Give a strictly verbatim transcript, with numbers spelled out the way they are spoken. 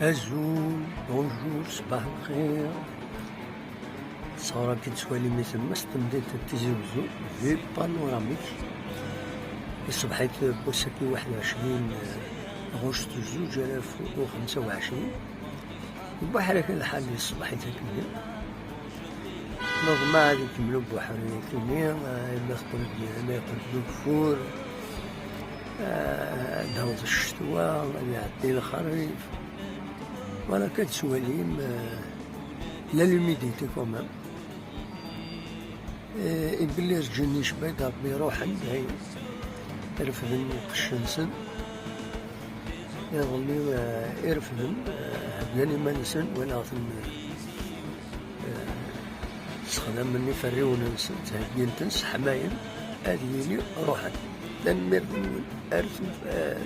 Azul, bonjour, ṣbaḥ lxir. Sɣur-ak i tettwalim i tlemmast n temdint n Tizi Wezzu, vue panoramique. Iṣbeḥ-it n wass-agi waḥed u ɛecrin ɣuct zuǧ alaf u xemsa u ɛecrin. Ibuḥ lḥal di ṣṣbeḥ-it akkenni. Neḍmeɛ ad ikemmel ubuḥri akkenni, ah, imi teqqel-d, imi yeqqel-d ugeffur, ah, ad d-taweḍ ccetwa, ad iɛeddi lexrif. Voilà, akka tettwalim, ah, la l'humidité quand même. Eh, ibelli rǧin icba-d Rebbi, ruḥen, dayen, refden lqecc-nsen. Iḍelli, eh, i refden, eh, heblan iman-nsen, walaɣ-ten, eh, ssexdamen iferriwen-nsen, ttheggin-ten, sseḥmayen, ad yili ruḥen. Tanemmirt-nwen, ar tuf-, eh,